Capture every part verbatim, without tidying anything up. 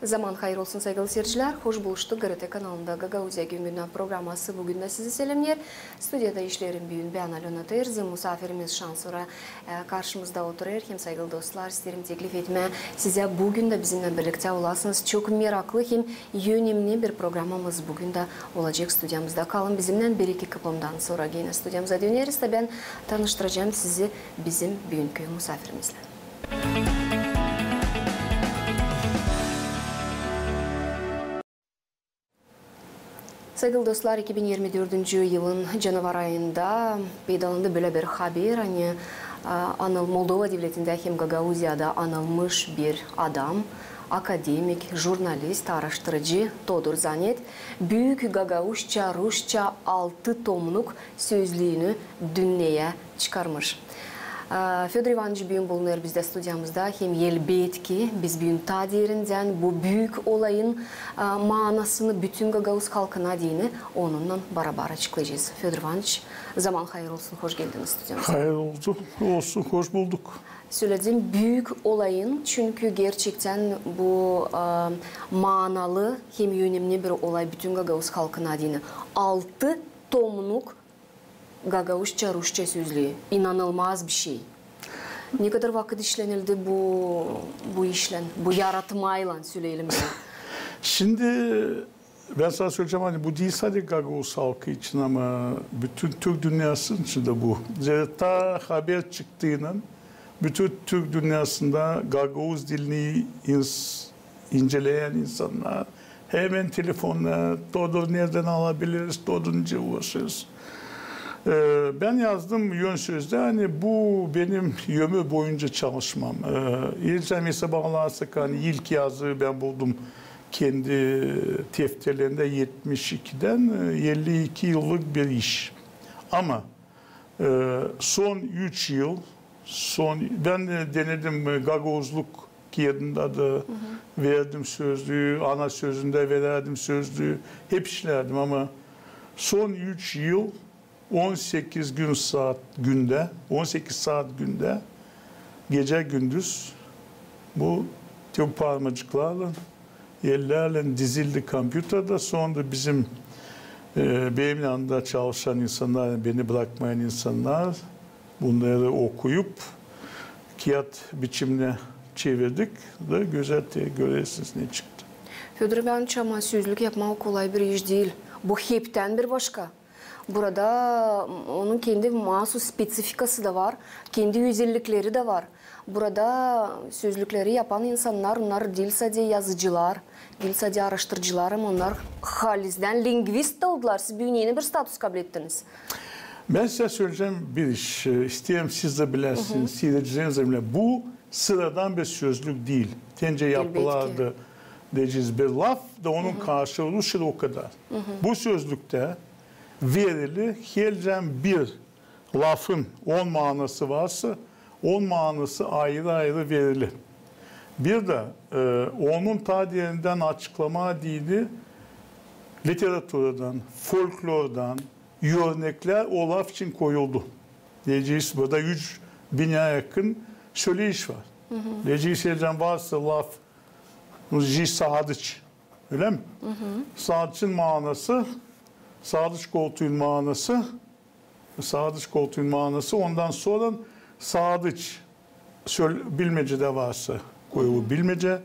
Zaman hayır olsun, saygılı seyircilär. Hoş buluştuk GRT kanalında. Gagauziya gün-gündän programması bugün dä sizi selemneer. Studiyada işleerim büün bän, Alöna Terzi, musaafirimiz şansora, e, karşımızda oturêr. Hem, saygılı dostlar, isteerim teklif etmää sizä bugün dä bizimnän birliktä olasınız. Çok meraklı hem önemli bir programamız bugün dä olacek studiyamızda. Kalın bizimnän, bir-iki kıpımdan sora genä studiyamıza döneriz da bän tanıştıracam sizi bizim büünkü musaafirimiznän. Saygılı dostlar, iki bin irmi dördüncü yılın canavar ayında peydalandı bölä bir haber, ani, a, anıl-, Moldova devletindä hem Gagauziyada anılmış bir adam, akademik, jurnalist, aaraştırıcı Todur Zanet büük gagauzça-rusça altı tomnuk sözlüünü dünneyä çıkarmış. A, Födor İvanıç büün bulunêr bizdä studiyamızda, hem elbetki biz büün taa derindän bu büük olayın, a, maanasını bütün gagauz halkına deyni onunnan barabar açıklayacez. Födor İvanıç, zaman hayır olsun, hoş geldiniz studiyamıza. Hayır oldu, olsun, hoş bulduk. Söledim büük olayın, çünkü gerçektän bu, a, maanalı hem önemli bir olay bütün gagauz halkına deyni. Altı tomnuk gagauzça-rusça sözlüü. İnanılmaz bir şey. Ne kadar vakıt işlenildi bu, bu işlän, bu yaratmaylan, söleyelim ya? Şindi bän sana söleyecäm, ani bu diil sade gagauz halkı için, ama bütün türk dünnäsinin içindä bu. Zerä taa haber çıktıynan bütün türk dünnäsindä gagauz dilini ins-, inceleyän insannar hemen telefonnar, Todur, neredän alabiliriz, Todur, nicä ulaşırız? E, bän yazdım Yön sözdä, ani bu benim ömür boyunca çalışmam. E, ilk mesela bana sorarsak, ani ilk yazıyı bän buldum kendi tefterlerindä etmiş ikidän, e, elli iki yıllık bir iş. Ama, e, son üç yıl Son, bän, e, denedim, e, gagauzluk kiyadında da verdim sözlüü, ana sözündä verärdim sözlüü, hep işlärdim, ama son üç yıl on sekiz gün saat gündä, on sekiz saat gündä, gecä-gündüz bu te parmacıklarlan, ellärlän dizildi kompüterdä, sora da bizim, e, benim yanımda çalışan insannar, beni brakmayan insannar, bunnarı okuyup, kiyat biçimnä çevirdik da gözä te görersiniz ne çıktı. Födor İvanıç, ama sözlük yapmak kolay bir iş diil. Bu heptän bir başka. Burada onun kendi maasuz spesifikası da var, kendi özellikleri dä var. Burada sözlükleri yapan insannar, onnar diil sade yazıcılar, diil sade aaraştırıcılar, ama onnar halizdän lingvist dä oldular. Siz büün eni bir status kablettiniz. Bän sizä söleyecäm bir iş. E, isteerim siz dä biläsiniz, siiredicilerimiz dä bilä. Bu sıradan bir sözlük diil. Tencä yapılardı, deyecez, bir laf da onun karşılıı o kadar. Bu sözlüktä verili helicäm bir lafın on maanası varsa, on maanası ayırı-ayırı verili. Bir dä, e, onun taa derindän açıklamaa deyni literaturadan, folklordan örneklär o laf için koyuldu. Deyecez, burada üç binä yakın söleyiş var. Deyecez, helicäm varsa laf, deyecez, saadıç. Ölä mi? Saadıçın maanası, saadıç koltuun maanası, saadıç koltuun maanası, ondan sora saadıç söl-, bilmecedä varsa koyulu bilmecä,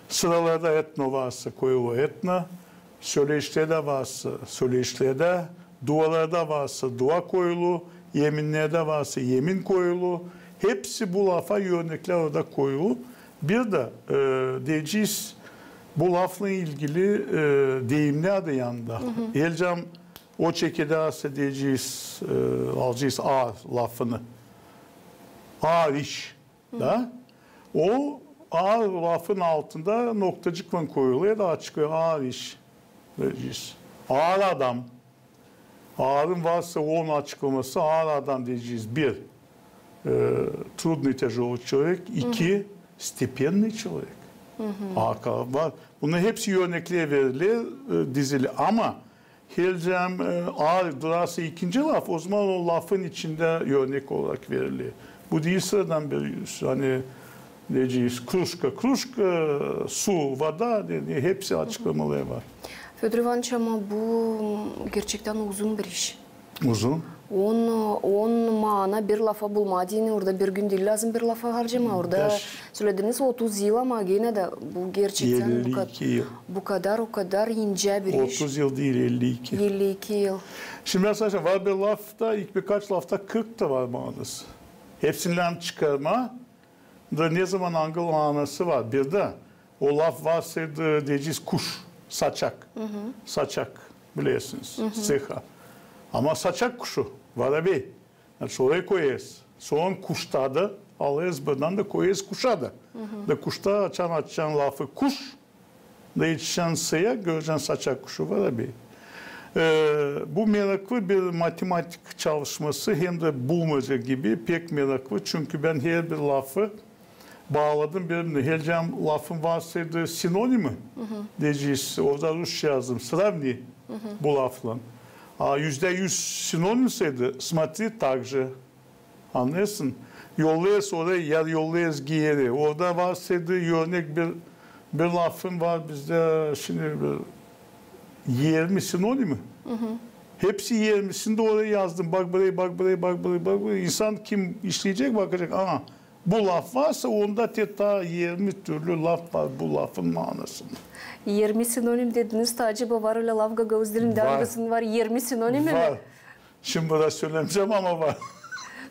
sıralarda etno varsa koyulu etno, söleyişlerdä varsa söleyişlerdä, dualarda varsa dua koyulu, eminnerdä varsa emin koyulu. Hepsi bu lafa örneklär orada koyulu. Bir dä, e, deyecez, bu laflan ilgili, e, deyimnär dä yanında. Helicäm o çekedärsä, deyecez, e, alacez aar lafını. Aar iş. Da? O aar lafın altında noktacıklan koyulu ya da açıklıyor. Aar iş. Deyecez. Aar adam. Aarın varsa onun açıklaması, aar adam deyecez. Bir, e, трудный, тяжёлый человек. İki, степенный человек. Aar ka-, var. Bunnar hepsi örneklär verili, e, dizili. Ama helicäm, e, aar durarsa ikinci laf, ozaman o lafın içindä örnek olarak verili. Bu diil sıradan bir üs. Ani deyecez, kruşka, kruşka, su, voda, ne, ne, hepsi açıklamaları var. Födor İvanıç, ama bu gerçektän uzun bir iş. Uzun. On, on maana bir lafa bulmaa deyni, orada bir gün diil lääzım bir lafa harcamaa. Orada sölediniz otuz yıl, ama genä dä bu gerçektän bu kadar, o kadar incä bir iş. Otuz yıl diil, elli iki. Elli iki yıl. Şindi, mesela, var bir lafta, ilk birkaç lafta kırk da var maanası. Hepsindän çıkarmaa da ne zaman angı maanası var. Bir dä o laf varsaydı, deyecez, kuş, saçak. Saçak, bilersiniz, sıha. Ama saçak kuşu, varabey. Znači, orayı koyêrız. Sora kuşta da alêrız, buradan da koyêrız kuşa da. Da kuşta açan, açan lafı kuş, da etişän sıha, görecän saçak kuşu, varabey. E, bu meraklı bir matematik çalışması, hem dä bulmaca gibi pek meraklı. Çünkü bän herbir lafı baaladım bir-birinä. Helicam lafın varsaydı sinonimi, deyecez, orada rusça yazdım, сравни bu laflan. A üzdä üz sinonimsaydı, смотри так же. Annêêrsın? Yollêêrız orayı, ya yollêêrız geeri. Orada varsaydı örnek bir, bir lafın var bizdä şindi bir irmi sinonimi. Hepsi irmisini dä orayı yazdım. Bak burayı, bak burayı, bak burayı, bak burayı. İnsan kim işleyecek, bakacek. Aa, bu laf varsa, onda te taa irmi türlü laf var bu lafın maanasında. İrmi sinonim dediniz, taa acaba var ölä laf gagauz dilindä, angısının var irmi sinonimi mi? Var. Şindi burada sölemeyecäm, ama var.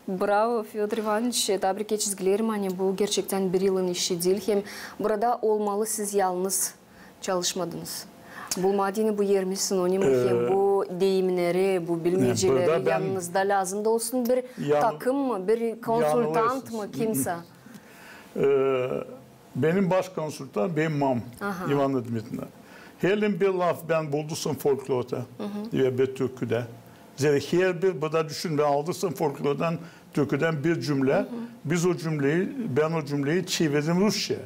Bravo, Födor İvanıç, tabii ki çizgilerim, ani bu gerçektän bir yılın işi diil. Hem burada olmalı siz yalnız çalışmadınız. Bulmaa deyni bu irmi sinonimi, hem bu deyimneri, bu bilmeceleri, yanınızda lääzım da olsun bir takım mı, bir konsultant mı, kimsä? E, benim baş konsultant benim mam, İvana Dmitriyevna. Herbir bir laf bän buldursam folklorda ya bir türküdä. Zerä herbir, burada düşün, bän aldırsam folklordan, türküdän bir cümlä, biz o cümleyi, bän o cümleyi çevirdim rusçaya.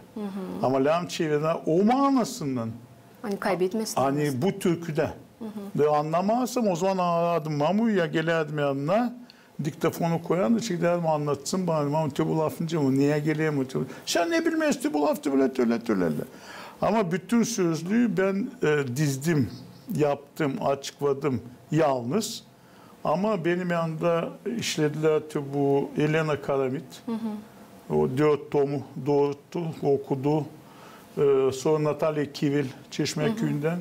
Ama lääzım çevirmää o maanasından, ani kaybetmesin, ani bu türküdä. Da annamarsam, o zaman arardım mamuyu, ya gelärdim yanına, diktofonu koyardım, çekärdim, annatsın bana, mamu, te bu lafın cevabı, neyä geler mi? Sän ne bilmeersin, te bu laf, te bölä, te ölä, te ölä. Ama bütün sözlüü bän, e, dizdim, yaptım, açıkladım yalnız. Ama benim yanımda işledilär te bu Elena Karamit. O dört tomu doğrulttu, okudu. E, sora Natalya Kivil, Çeşmä küüyündän.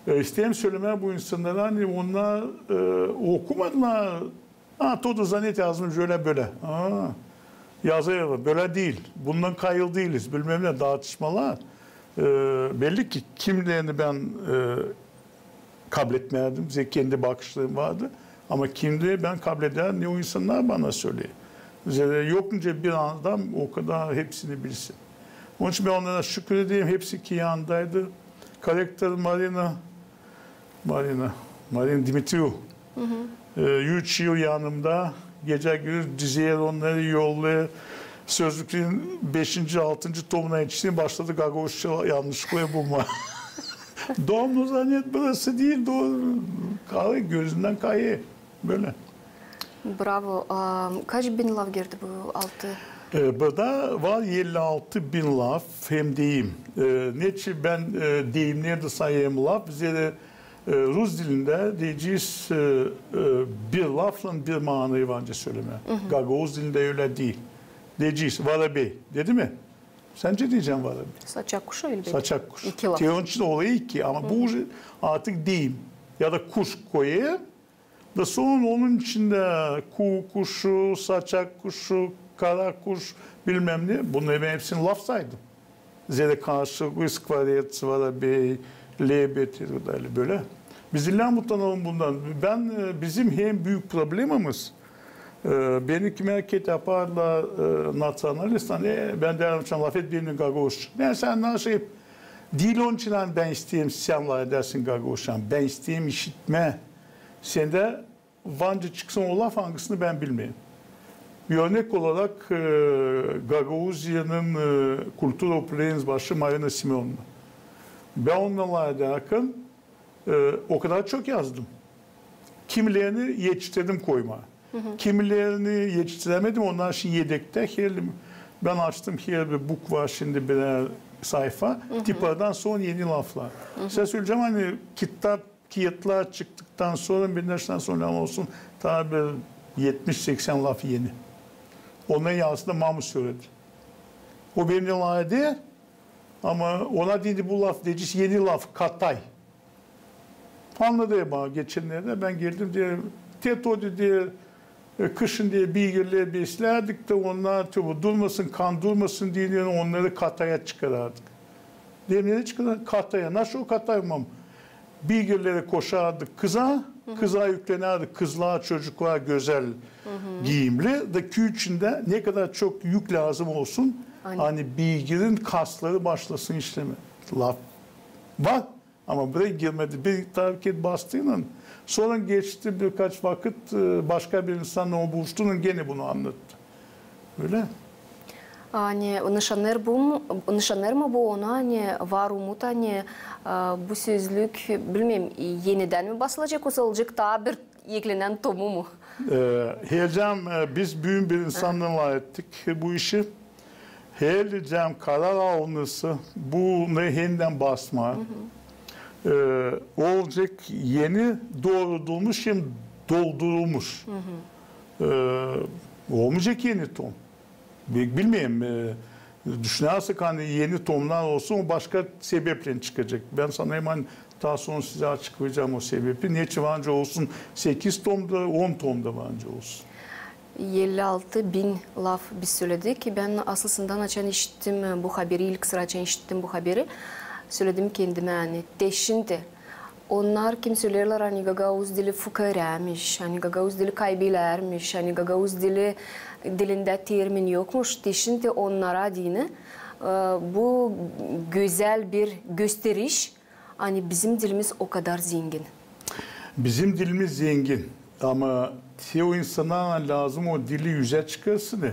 E, isteerim sölemää bu insannara, ani onnar, e, okumadılar. A, to da zannet yazmış ölä-bölä. A, yazêr, bölä diil. Bundan kayıl diiliz. Bilmäm ne, tartışmalar. E, belli ki kimlerini bän, e, kabletmärdim. Zerä kendi bakışlarım vardı. Ama kimleri bän kablederdim, ne o insannar bana söleer. Zerä yok nicä bir adam o kadar hepsini bilsin. Onun için bän onnara şükür ederim. Hepsi ki yanımdaydı. Korektor Marina, Marina, Marina Dimitriu. E, üç yıl yanımda, gecä-gündüz dizeer onnarı, yollêêr. Sözlüklerin beşinci, altıncı tomuna etiştim, başladı gagauzça yannışlıkları bulmaa. Domnul, zannet burası diil, dooru. Kayêr, gözündän kayêr. Bölä. Bravo. A, kaç bin laf girdi bu altı? E, burada var elli altı bin laf hem deyim. E, neçin bän, e, deyimneri dä sayêrım laf, zerä, e, rus dilindä deyecez, e, e, bir laflan bir maanayı var nicä sölemää. Gagauz dilindä ölä diil. Deyecez, varabey. Dedi mi? Sän nicä deyecän varabey? Saçak kuşu elbetki. Saçak kuşu. İki laf. Te onun için olayı iki, ama bu artık deyim. Ya da kuş koyêr, da sora onun içindä ku kuşu, saçak kuşu, kara kuş, bilmäm ne. Bunnarı bän hepsini laf saydım. Zerä karşılıklı skvorets, varabey, lebed, bölä. Biz illän utanalım bundan. Bän, e, bizim hem büük problemamız, e, beni kimär ket yaparlar, e, naţionalist, ani, e, bän deerim, sän lafet benimnän gagauzça. Nä sän naşey, diil onun için, ani bän isteerim sän lafedäsin gagauzça. Bän isteerim işitmää sendä var nicä çıksın o laf, angısını bän bilmeerim. Örnek olarak, e, Gagauziyanın, e, kultura upravleniesinin başı Marina Semönovna. Bän onunnan lafedärkän, e, o kadar çok yazdım. Kimilerini etiştirdim koymaa. Kimilerini etiştirämedim, onnar şindi edektä. Helim Bän açtım herbir bukva şindi bir sayfa. Tipadan sora eni laflar. Sä söleyecäm, ani kitap, kiyatlar çıktıktan sora, bendän şundan sora olsun, taa bir etmiş-seksan laf eni. Onnarın yarısını Mamu söledi. O benimnän alay eder, ama ona deyni bu laf, deyecez eni laf, katay. Annadı bana geçennerdä, bän geldim, deer, te to, deer, e, kışın, deer, biigerleri beslärdik dä, onnar, tabi, durmasın, kan durmasın deyni onnarı kataya çıkarardık. Deer, nerä çıkarardık? Kataya. Nasıl o katay, mam? Biigerleri koşardık kıza, kıza üklenärdik kızlar, çocuklar gözäl giimli. Da küü içindä ne kadar çok yük lääzım olsun, ani biigerin kasları başlasın işlemää. Laf var. Ama buraya girmedi. Bir hareket bastıynan, sora geçti birkaç vakıt, e, başka bir insannan o buluştuynnan genä bunu annattı. Ölä. Ani nışanêr bu mu, nışanêr mı bu ona, ani var umut, ani, e, bu sözlük, bilmeerim, enidän mi basılacek, osa olacek taa bir eklenän tomu mu? E, heyecan, e, biz büün bir insannan lafettik bu işi. Heyecan, karar alınırsa, bunu enidän basmaa, e, olacek eni doorudulmuş hem doldurulmuş. E, olmayacek eni tom. Bi-, bilmeerim, e, düşünärsek, ani eni tomnar olsun, o başka sebeplän çıkacek. Bän sanêrım, ani taa sora sizä açıklayacam o sebebi. Neçin var nicä olsun sekiz tom da, on tom da var nicä olsun. Elli altı bin laf biz söledik. Bän asılsından, açan işittim bu haberi, ilk sıra açan işittim bu haberi, söledim kendimä, ani te şindi onnar, kim söleerlär, ani gagauz dili fukaaraymış, ani gagauz dili kaybelärmiş, ani gagauz dili, dilindä termin yokmuş, te şindi onnara deyni, e, bu gözäl bir gösteriş, ani bizim dilimiz o kadar zengin. Bizim dilimiz zengin, ama te o insana lääzım o dili üzä çıkarsın, e,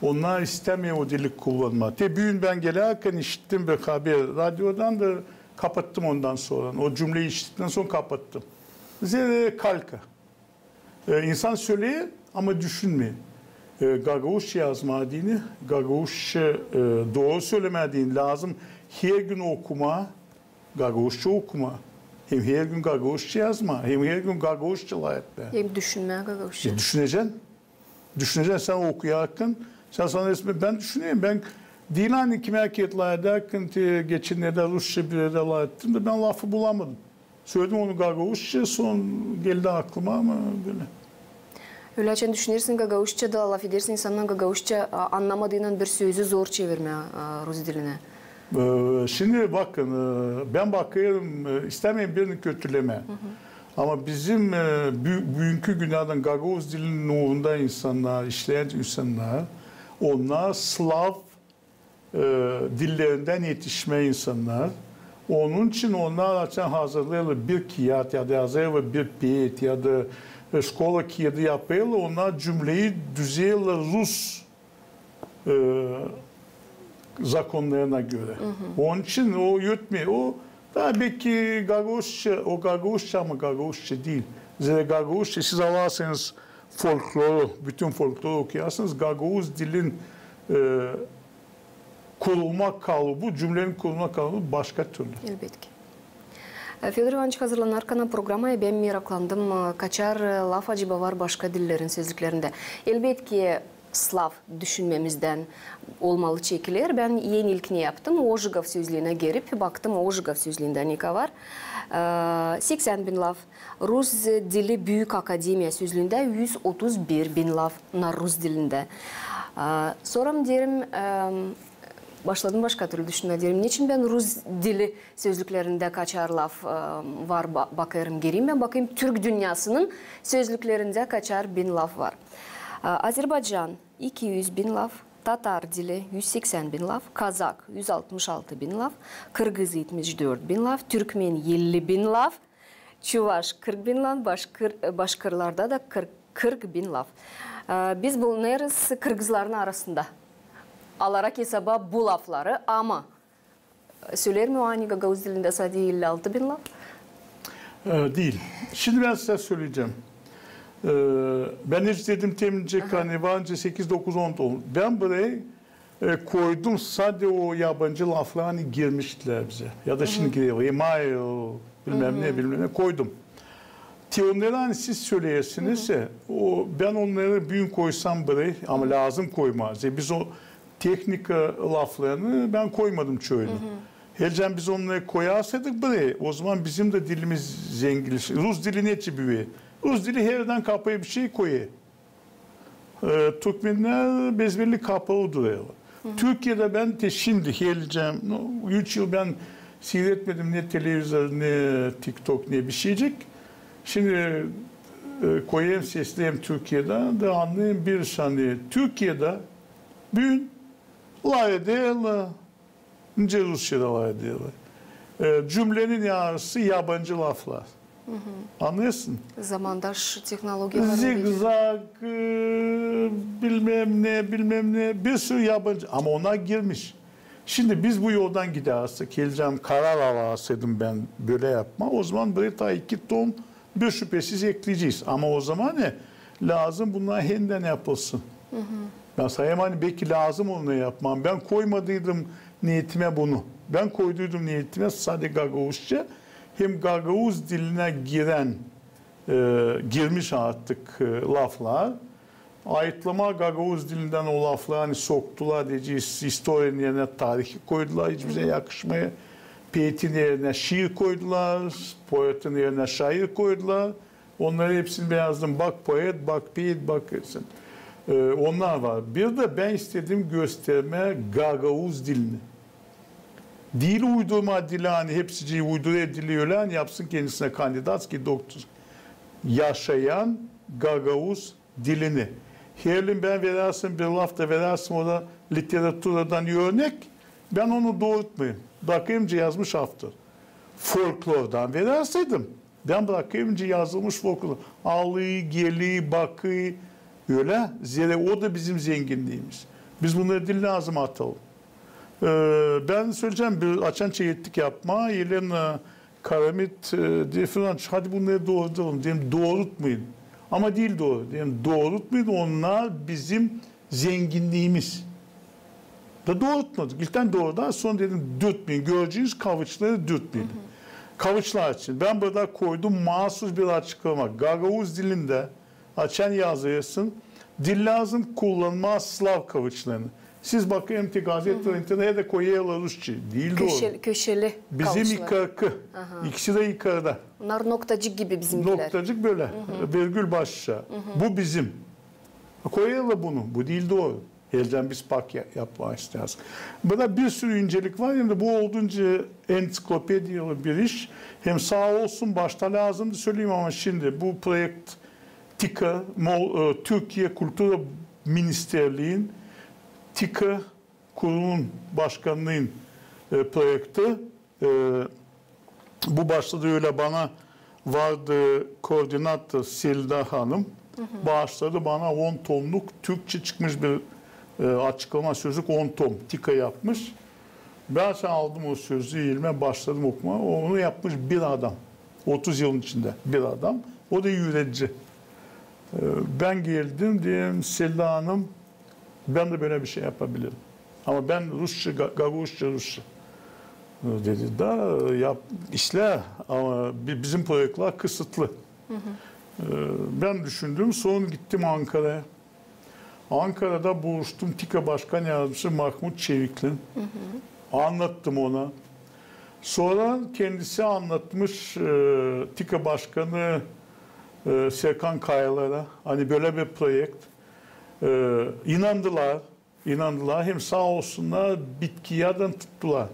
onnar istämeer o dili kullanmaa. Te büün bän gelärkän işittim bir haber radiodan da kapattım ondan sora. O cümleyi işittiktan sora kapattım. Zerä kalka. E, insan söleer, ama düşünmeer. E, gagauzça yazmaa deyni, gagauzça, e, dooru sölemää deyni lääzım her gün okumaa, gagauzça okumaa. Hem her gün gagauzça yazmaa, hem her gün gagauzça lafetmää. Hem düşünmää gagauzça. E, düşünecän. Düşünecän sän okuyarkan, sän sanêrsın, bän düşünerim, bän diil ani kimä ki lafedärkän, te geçennerdä rusça bir erdä lafettim da bän lafı bulamadım. Söledim onu gagauzça, sora geldi aklıma, ama bölä. Ölä açan düşünersin gagauzça da lafedersin insannan gagauzça, a, annamadıynan bir sözü zor çevirmää, a, rus dilinä. E, şindi bakın, e, bän bakêrım, e, istämeerim birini kötülemää. Ama bizim, e, bü-, büünkü gündä gagauz dilinin uurunda insannar, işleyän insannar, onnar slav, e, dillerindän etişmä insannar. Onun için onnar açan hazırlêêrlar bir kiyat ya da yazêrlar bir peet ya da, e, şkola kiyadı yapêrlar, onnar cümleyi düzeerlär rus e, zakonnarına görä. Onun için o ötmeer. O taa beki gagauzça, o gagauzça, ama gagauzça diil. Zerä gagauzça, siz alarsanız folkloru, bütün folkloru okuyarsınız, gagauz dilin, e, kurulma kalıbı, cümlenin kurulma kalıbı başka türlü. Elbetki. E, Födor İvanıç, hazırlanarkan programaya bän meraklandım, e, kaçar, e, laf acaba var başka dillerin sözlüklerindä. Elbetki, slav düşünmämizdän olmalı çekiler. Bän en ilk ne yaptım? Ожегов sözlüünä girip baktım, Ожегов sözlüündä ne var. E, seksän bin laf. Rus dili büük akademiya sözlüündä üz otuz bir bin laf na rus dilindä. E, sora deerim, e, başladım başka türlü düşünmää, deerim, neçin bän rus dili sözlüklerindä kaçar laf, e, var, ba-, bakêrım, gireyim bän, bakayım, türk dünnäsinin sözlüklerindä kaçar bin laf var. E, Azerbaycan, iki üz bin laf, tatar dili, üz seksän bin laf, kazak, üz altmış altı bin laf, kırgız, etmiş dört bin laf, türkmen, elli bin laf, çuvaş, kırk bin laf, başkır-, e, başkırlarda da kırk, kırk bin laf. E, biz bulunêrız kırgızların arasında. Alarak esaba bu lafları, ama söleer mi o, ani gagauz dilindä sade elli altı bin laf? E, diil. Şindi bän sizä söleyecäm. E, bän hiç dedim, temizcek, ani var nicä sekiz, dokuz, on ton. Bän burayı, e, koydum, sade o yabancı laflar ani girmiştilär bizä. Ya da şindi girerlär. Email, bilmäm ne, bilmäm ne koydum. Te onnarı ani siz söleersiniz, e, o, bän onnarı büün koysam biri, ama lääzım koymaa. Zerä biz o tehnika laflarını bän koymadım çoyunu. Helicän biz onnarı koyarsaydık biri, ozaman bizim dä dilimiz zenginleşer. Rus dili neçin büü? Rus dili herdän kapıya bişey koyêr. E, türkmennär bezbelli kapalı durêrlar. Türkiyedä bän te şindi helicän, no, üç yıl bän siiretmedim ne televizor, ne TikTok, ne bişeycik. Şindi, e, koyêrım seslerim Türkiyedä, da annêêrım bir şey, ani Türkiyedä büün lafederlär, nicä Rusiyada lafederlär. E, cümlenin yarısı yabancı laflar. Annêêrsın? Zamandaş tehnologiyalar. Zigzag, e, bilmäm ne, bilmäm ne, bir sürü yabancı. Ama onnar girmiş. Şindi biz bu yoldan gidärsek, helicän karar alarsaydım bän bölä yapmaa, ozaman bir taa iki ton bir şüpesiz ekleyecez. Ama ozaman ne? Lääzım bunnar hendän yapılsın. Bän sayêrım, ani beki lääzım onnarı yapmaa. Bän koymadıydım niyetimä bunu. Bän koyduydum niyetimä sade gagauzça hem gagauz dilinä girän, e, girmiş artık, e, laflar. Ayıklamaa gagauz dilindän o lafları, ani soktular, deyecez, istoriyanın erinä tarihi koydular, hiç bizä yakışmêêr. Poetin erinä şiir koydular, poetin erinä şair koydular. Onnarı hepsini bän yazdım. Bak poet, bak poet, bak hepsini. E, onnar var. Bir dä bän istedim göstermää gagauz dilini. Diil uydurmaa dili, ani hepsicii uydurêr dili ölä, ani yapsın kendisinä kandidatskiy, doktor. Yaşayan gagauz dilini. Herliim bän verärsin, bir laf da verärsin, o da literaturadan örnek, bän onu doorutmêêrım. Brakêrım nicä yazmış avtor. Folklordan verärseydim, bän brakêrım nicä yazılmış folklor. Alêr, geler, bakêr. Ölä, zerä o da bizim zenginniimiz. Biz bunnarı diil lääzım atalım. E, bän söleyecäm, bir açan çekettik yapmaa, Elena Karamit, e, deer, Fernanç, hadi bunnarı doorudalım. Deerim, doorutmayın. Ama diil dooru. Deerim, doorutmayın, onnar bizim zenginniimiz. Da doorutmadık. İlktän doorudan, sora dedim, dürtmeyin. Göreceniz, kavuçları dürtmeyin. Kavuçlar için. Bän burada koydum maasuz bir açıklama. Gagauz dilindä açan yazêrsın, diil lääzım kullanmaa slav kavuçlarını. Siz bakın, hem te gazeta, internet, hem dä koyêrlar rusça. Diil dooru. Köşeli, köşeli kavuçlar. Bizim ikarkı. İkisi dä ikarda. Bunnar noktacık gibi bizimkilär. Noktacık bölä. Virgül başı. Bu bizim. Koyêrlar bunu. Bu diil dooru. Helicän biz pak ya-, yapmaa isteeriz. Burada bir sürü incelik var. Hem dä bu olduunca enţiklopediyalı bir iş. Hem saa olsun, başta lääzımdı söleyim, ama şindi bu proekt TİKA, Mol-, e, Türkiye Kultura Ministerliin TİKA kurumun başkanının, e, proekti. E, bu başladı ölä, bana vardı koordinator Selda hanım. Baaşladı bana on tomluk Türkçe çıkmış bir, e, açıklama, sözlük, on tom TİKA yapmış. Bän aldım o sözlüü elimä, başladım okumaa. Onu yapmış bir adam. Otuz yılın içindä bir adam. O da üüredici. E, bän geldim, deerim, Selda hanım, bän dä bölä bir şey yapabilirim. Ama bän rusça, ga-, gagauzça, rusça. Dedi, da, yap, işlä, ama bi-, bizim proektlär kısıtlı. E, bän düşündüm, sora gittim Ankaraya. Ankarada buluştum TİKA Başkan Yardımcısı Mahmut Çevik'le. Annattım ona. Sora kendisi annatmış, e, TİKA Başkanı, e, Serkan Kayalar'a, ani bölä bir proekt. E, inandılar, inandılar, hem saa olsunnar, bitki yadından tuttular.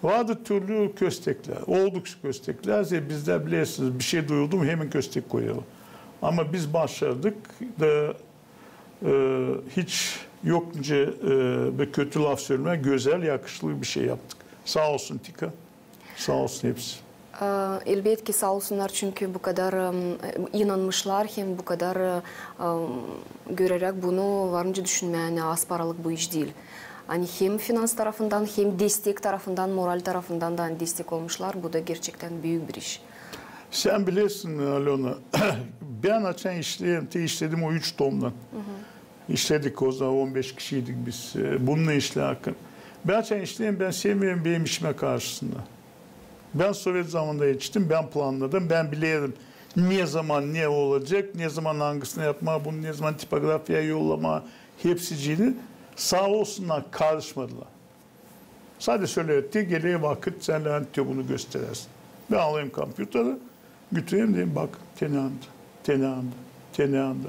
Vardı türlü kösteklär, oldukça kösteklär, e, bizdä bilersiniz, bir şey duyuldu mu, hemen köstek koyêrlar. Ama biz başardık da, e, hiç yok nicä, e, bir kötü laf sölemää, gözäl, yakışıklı bir şey yaptık. Saa olsun TİKA. Saa olsun hepsi. E, elbetki, saa olsunnar, çünkü bu kadar, em, inanmışlar, hem bu kadar, em, göreräk bunu var nicä düşünmää, ani az paralık bu iş diil. Ani hem finans tarafından, hem destek tarafından, moral tarafından da, ani destek olmuşlar, bu da gerçektän büük bir iş. Sän bilersin, Alöna, bän açan işleerim, te işledim o üç tomdan. İşledik o zaman, on beş kişiydik biz. E, bununnan işlärkän. Bän açan işleerim, bän sevmeerim benim işimi karşısında. Bän sovet zamanında etiştim, bän plannadım, bän bilerim, ne zaman ne olacek, ne zaman angısını yapmaa, bunu ne zaman tipografiya yollamaa, hepsicini. Saa olsunnar, karışmadılar. Sade söleer, te geler vakıt, sän lääzım te bunu gösterersin. Bän alêrım kompyuteri, götürerim, deerim, bak, te ne anda, te ne anda, te ne anda.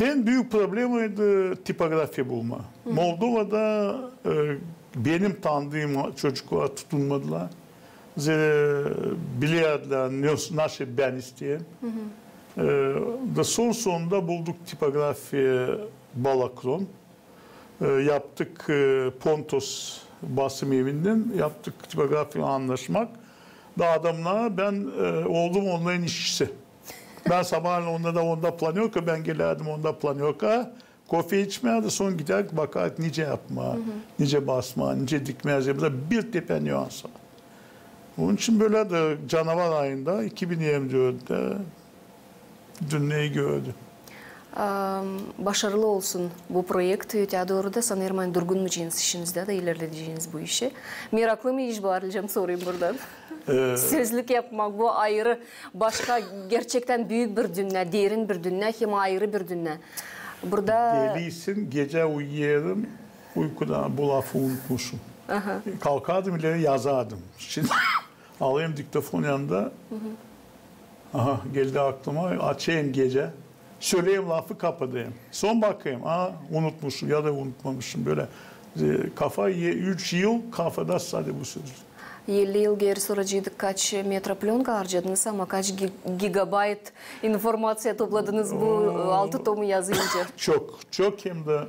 En büük problemaydı tipografiya bulmaa. Moldovada, e, benim tanıdığım çocuklar tutunmadılar. Zerä bilärdilär, ne, nasıl bän isteerim. E, da son sonunda bulduk tipografiya Balakron. E, yaptık, e, Pontos basım evinnän, yaptık tipografiyaylan annaşmak. Da adamnar, bän, e, oldum onnarın işçisi. Bän sabaalän onnarda, onda planörka, bän gelärdim onda planörka, kofe içmää, da son gidärdik, bakêrdık, nicä yapmaa, nicä basmaa, nicä dikmää, zerä burada bir tepä nüans var. Onun için bölä dä canavar ayında, iki bin yirmi dörttä dünneri gördü. Am, başarılı olsun bu proekt. Ötää dooru da sanêrım, ani durgunmayaceniz işinizdä da, ilerledeceniz bu işi. Meraklı mı iş bu, Arlicem, sorayım buradan? E, sözlük yapmak, bu ayırı, başka, gerçektän büük bir dünnä, derin bir dünnä, hem ayırı bir dünnä. Burada... Deliysin, gecä uyuyêrım, uykuda bu lafı unutmuşum. Aha. Kalkardım, ileri yazardım. Şimdi alêrım diktofon yanında. Aha, geldi aklıma, açêrım gecä. Söleerim lafı, kapadêrım. Son bakêrım, aa, unutmuşum ya da unutmamışım. Bölä, e, kafa, üç yıl kafada sade bu sözlük. Elli yıl geeri soraceydık, kaç metra plönka harcadınız, ama kaç gi-, gigabayt informaţiya topladınız bu, e, altı tomu yazınca? Çok, çok hem dä,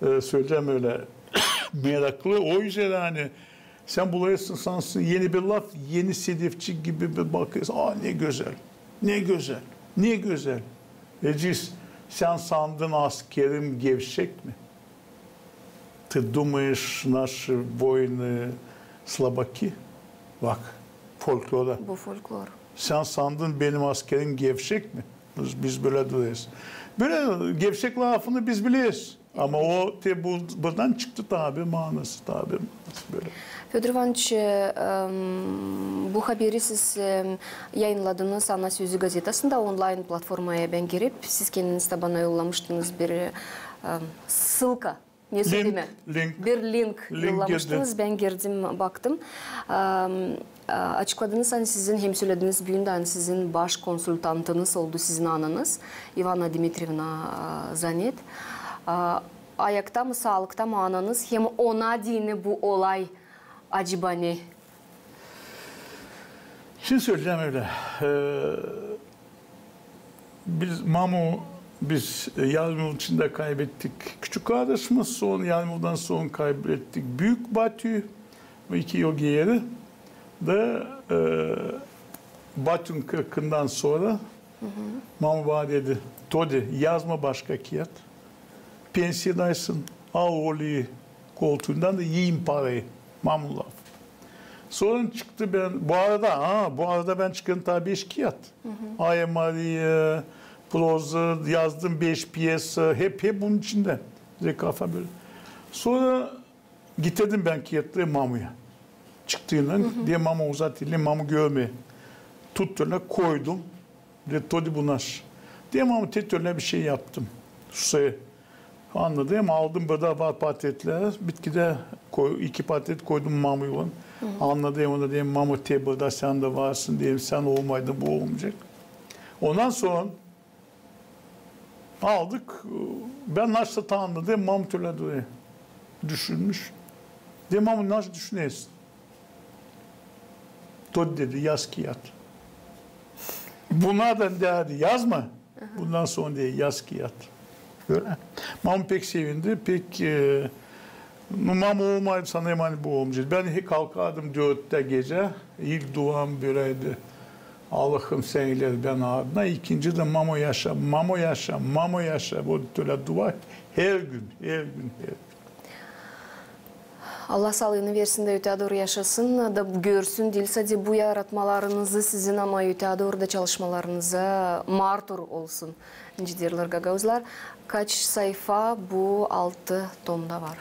e, söleyecäm ölä, meraklı. O üzerä, ani sän bulêrsın, sansın eni bir laf, eni sedefçik gibi bir bakêrsın. Aa, ne gözäl, ne gözäl, ne gözäl. Eciz, sän sandın askerim gevşek mi? Ты думаешь, наши воины слабаки? Bak, folklora. Bu folklor. Sän sandın benim askerim gevşek mi? Biz, biz bölä durêrız. Bölä gevşek lafını biz bileriz. Ama o te bu, buradan çıktı tabi manası, tabi manası bölä. Födor İvanoviç, e, em, bu haberi siz, em, yayınladınız "Ana Sözü" gazetasında, onlayn platformaya bän girip, siz kendiniz dä bana yollamıştınız bir, em, ссылка. Ne sölemää? Link. Bir link yollamıştınız, bän girdim, baktım. Am, a, açıkladınız, ani sizin, hem sölediniz büün dä, ani sizin baş konsultantınız oldu sizin ananız, İvana Dmitrievna, a, Zanet. A, ayakta mı, saalıkta mı ananız, hem ona deyni bu olay acaba ne? Şindi söleyecäm ölä. E, biz, mamu, biz, e, yarım yıl içindä kaybettik küçük kardaşımı, sora yarım yıldan sora kaybettik büük batüyü, iki yıl geeri. Da, e, batünun kırkından sora mamu bana dedi: "Todi, yazma başka kiyat. Pensiyadaysın, al oleyı koltuundan da yiyim parayı." Mamunun lafı. Sora çıktı bän, bu arada, aa, bu arada bän çıkardım taa beş kiyat. Aya Mariya, proza, yazdım beş pyesa, hep, hep bunun içindä. Zerä kafa bölä. Sora getirdim bän kiyatları mamuya. Çıktıynan, deerim, mamu, uzat elini, mamu görmeer. Tuttum ölä, koydum. Dedi: "Todi, bu naş?" Deerim, mamu, te ölä bir şey yaptım. Susay. Annadım, aldım, burada var portretlär. Bitkidä koy-, iki portret koydum mamuylan. Annadım ona, deerim, mamu, te burada sän dä varsın, deerim, sän olmaydın, bu olmayacek. Ondan sora aldık, bän naşsa tanıdım, mamu te ölä durêr. Düşünmüş. Deerim, mamu, naş düşünersin? Todi, dedi, yaz kiyat. Bunardan, dedi, yazma. Bundan sora, dedi, yaz kiyat. Bölä. Mamu pek sevindi, pek, e, nu, mamu olmaydı, sanêrım, ani bu olmayacek. Bän hep kalkardım dörttä gecä, ilk duam böläydi: "Allahım, sän ileri bän ardına." İkinci dä: "Mamu, yaşa, mamu, yaşa, mamu, yaşa." Bu ölä dua hergün, hergün, hergün. Allah saalıını versin da ötää dooru yaşasın da görsün, diil sade bu yaratmalarınızı sizin, ama ötää dooru da çalışmalarınıza martur olsun, nicä deerlär gagauzlar. Kaç sayfa bu altı tomda var?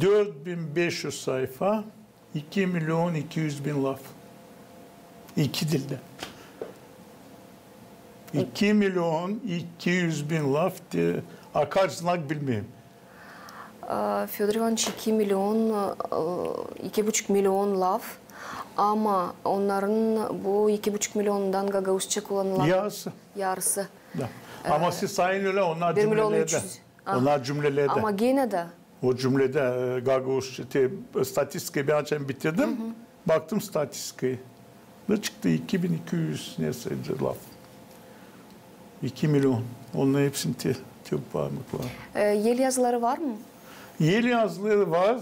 Dört bin beş üz sayfa, iki milyon iki üz bin laf. İki dildä. İki milyon iki üz bin laf, te, a kaç znak bilmeerim. A, Födor İvanıç, iki milyon, e, iki buçuk milyon laf, ama onnarın, bu iki buçuk milyondan gagauzça kullanılan yarısı. Yarısı. Da. Ama siz sayın ölä, onnar cümlelerdä. Onnar cümlelerdä. Ama genä dä. O cümledä, e, gagauz, te, statistikayı bän açan bitirdim. Baktım statistikayı. Da çıktı iki bin iki üz nesä laf. İki milyon. Onnarın hepsini te, te parmaklar. E, el yazıları var mı? El yazıları var.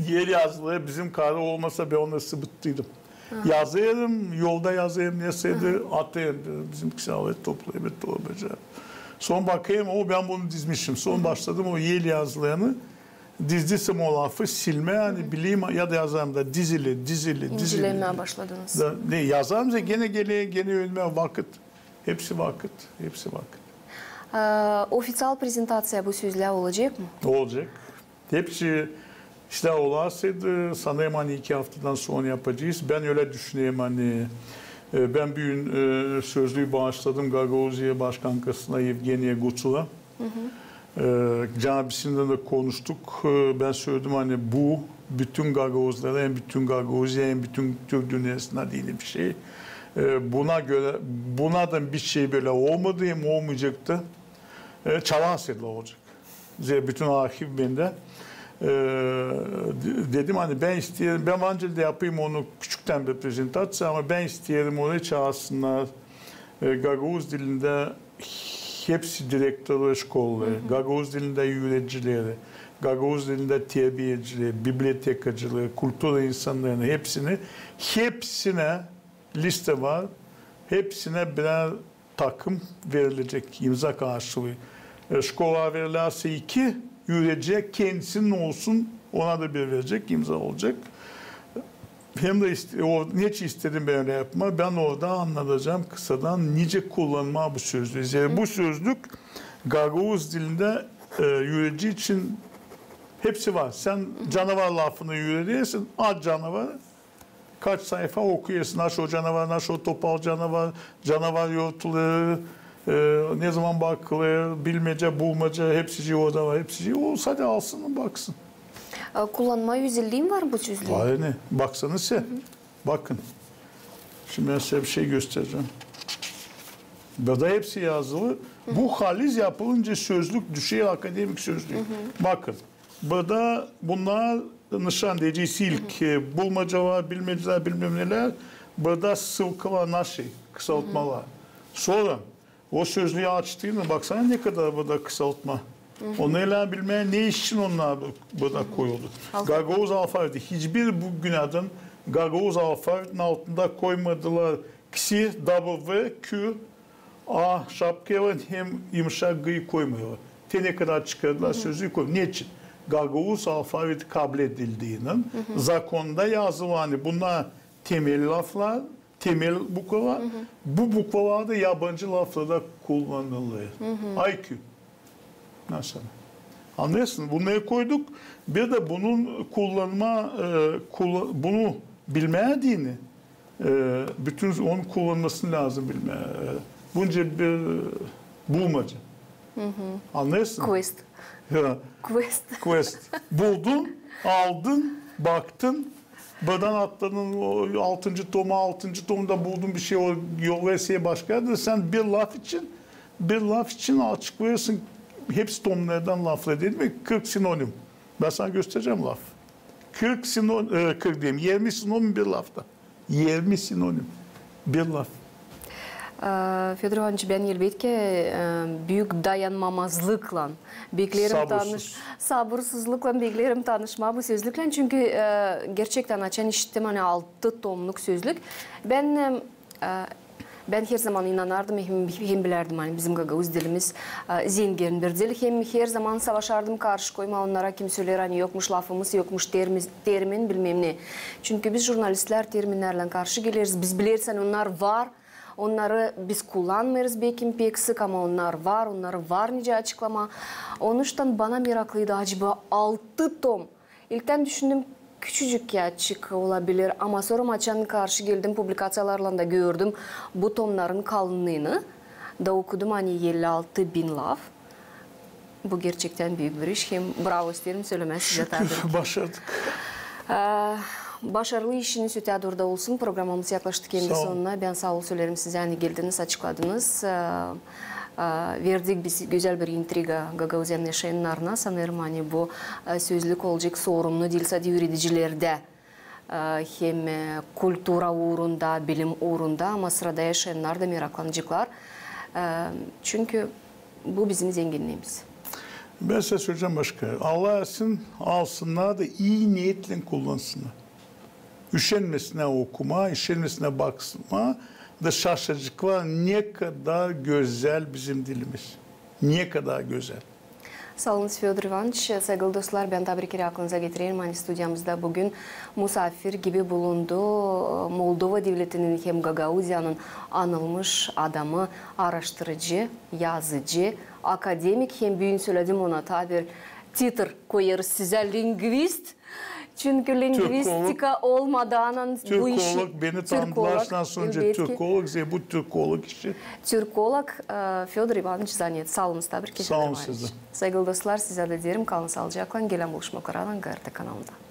El yazıları bizim karı olmasa, bän onnarı sıbıttıydım. Yazêrım, yolda yazêrım, nesä dä atêrım. Bizimkisi alêr, toplêêr, torbacı. Sora bakêrım, o, bän bunu dizmişim. Sora başladım o el yazılarını. Dizdiysem o lafı silmää, ani bileyim, ya da yazarım da diz ile, diz ile, diz ile. İncelemää başladınız. Da, ne, yazarım da genä geler, genä önümä vakıt. Hepsi vakıt, hepsi vakıt. E, ofiţial prezentaţiya bu sözlää olacek mı? Olacek. Hepsi işlär olarsaydı, sanêrım, ani iki aftadan sora yapacez. Bän ölä düşünerim, ani, e, bän büün, e, sözlüü baaşladım Gagauziya başkankasına Evgeniya Guçula. E, canabisindän dä konuştuk. E, bän söledim, ani bu bütün gagauzlara, hem bütün Gagauziya, hem bütün türk dünnäsindä deyni bir şey. E, buna görä, bundan bir şey bölä olmadı, hem olmayacek ta. E, çalarsaydılar olacek. Zerä bütün arhiv bendä. E, de-, dedim, ani bän isteerim, bän bence dä yapayım onu küçüktän bir prezentaţiya, ama bän isteerim, onu çaasınnar, e, gagauz dilindä hepsi direktorları şkolları, gagauz dilindä üüredicileri, gagauz dilindä terbiyecileri, bibliotekacıları, kultura insannarını, hepsini, hepsinä lista var, hepsinä birär takım verilecek, imza karşılıı. E, şkola verilärsä iki, üürediciyä kendisinin olsun, ona da bir verecek, imza olacek. Hem dä ist-, o, neçin istedim bän ölä yapmaa? Bän orada annadacam kısadan, nicä kullanmaa bu sözlüü. Zerä bu sözlük gagauz dilindä, e, üüredici için hepsi var. Sän canavar lafını üüredersin, at canavarı, kaç sayfa okuyêrsın, naşey o canavar, naşey o topal canavar, canavar yortulêr, e, nezaman bakılêr, bilmecä, bulmaca, hepsicii orada var, hepsicii. O sade alsın, baksın. E, kullanma özelliim var bu sözlüün? Var ne? Baksana sän. Bakın. Şindi bän sizä bir şey gösterecäm. Burada hepsi yazılı. Bu haliz yapılınca sözlük düşer akademik sözlüü. Bakın. Burada bunnar nışan deyecez ilk, e, bulmacalar, bilmecä, bilmem nelär. Burada sılkalar, naşey, kısaltmalar. Sora o sözlüü açtıynan, baksana, ne kadar burada kısaltma. Onu ölä bilmeerim, ne için onnar bu-, burada koyuldu. Gagauz alfaviti. Hiçbir bugünädän gagauz alfavitinin altında koymadılar kse, W, Q, A şapkaylan hem yımşak G koymadılar. Te ne kadar çıkardılar sözlüü koy-. Neçin? Gagauz alfaviti kabledildiynän, zakonda yazılı, ani bunnar temel laflar, temel bukvalar. Bu bukvalar da yabancı laflarda kullanılêr. I Q. Nasıl? Annêêrsın? Bunnarı koyduk. Bir dä bunun kullanma, e, kulla-, bunu bilmää deyni, e, bütün onun kullanmasını lääzım bilmää. E, bunca bir, e, bulmaca. Annêêrsın? Quest. Ya. Quest. Quest. Buldun, aldın, baktın, buradan atladın o altıncı toma, altıncı tomda buldun bir şey, o yollayêrsın başka erdä. Sän bir laf için, bir laf için açıklêêrsın hepsi tomnardan lafları, dedim ya, kırk sinonim. Bän sana gösterecäm laf. Kırk sino-, e, kırk deyim, irmi sinonim bir lafta. Irmi sinonim. Bir laf. E, Födor İvanıç, bän elbetki, e, büük dayanmamazlıklan bekleerim tanış-, sabursuzluklan bekleerim tanışmaa bu sözlüklän. Çünkü, e, gerçektän, açan işittim, ani altı tomnuk sözlük. Bän, e, e, Bän herzaman inanardım hem, hem bilärdim, ani bizim gagauz dilimiz, e, zengin bir dil. Hem herzaman savaşardım karşı koymaa onnara, kim söleer, ani yokmuş lafımız, yokmuş termi-, termin, bilmäm ne. Çünkü biz, jurnalistlär, terminnärlän karşı geleriz. Biz bileriz, ani onnar var, onnarı biz kullanmêêrız beki pek sık, ama onnar var, onnarı var nicä açıklamaa. Onuştan bana meraklıydı, acaba altı tom. İlktän düşündüm, küçücük kiyatçık olabilir, ama sora açan karşı geldim, publikaţiyalarlan da gördüm bu tomnarın kalınlıını, da okudum, ani elli altı bin laf. Bu gerçektän büük bir iş, hem bravo isteerim sölemää sizä. Şükür, tabii ki. Başardık. Ee, başarılı işiniz ötää dooru da olsun. Programamız yaklaştı kendi sonuna. Bän saa ol söleerim sizä, ani geldiniz, açıkladınız. Ee, e, verdik biz gözäl bir intriga Gagauziyanın yaşayannarına. Sanêrım, ani bu, e, sözlük olacek sorumlu diil sade üüredicilerdä, e, hem, e, kultura uurunda, bilim uurunda, ama sırada yaşayannar da meraklanaceklar. E, çünkü bu bizim zenginniimiz. Bän sizä söleyecäm başka. Alsınnar da ii niyetlän kullansınnar. Üşenmesinnär okumaa, üşenmesinnär bakmaa da şaşaceklar, ne kadar gözäl bizim dilimiz. Ne kadar gözäl. Saa olunuz, Födor İvanıç. Saygılı dostlar, bän taa bir kerä aklınıza getirerim, ani studiyamızda büün musaafir gibi bulundu Moldova devletinin hem Gagauziyanın anılmış adamı, aaraştırıcı, yazıcı, akademik hem büün söledim ona taa bir titul koyêrız sizä, lingvist. Çünkü lingvistika olmadaanan bu işi... Türkolog, beni tanıdılar, türkolog, elbetki. Türkolog, zerä bu türkolog işi. Türkolog, e, Födor İvanıç Zanet. Saa olunuz, taa bir kerä. Saa olun sizä. Saygılı dostlar, sizä dä deerim, kalın saalıcaklan, gelän buluşmaklarlan GRT kanalında.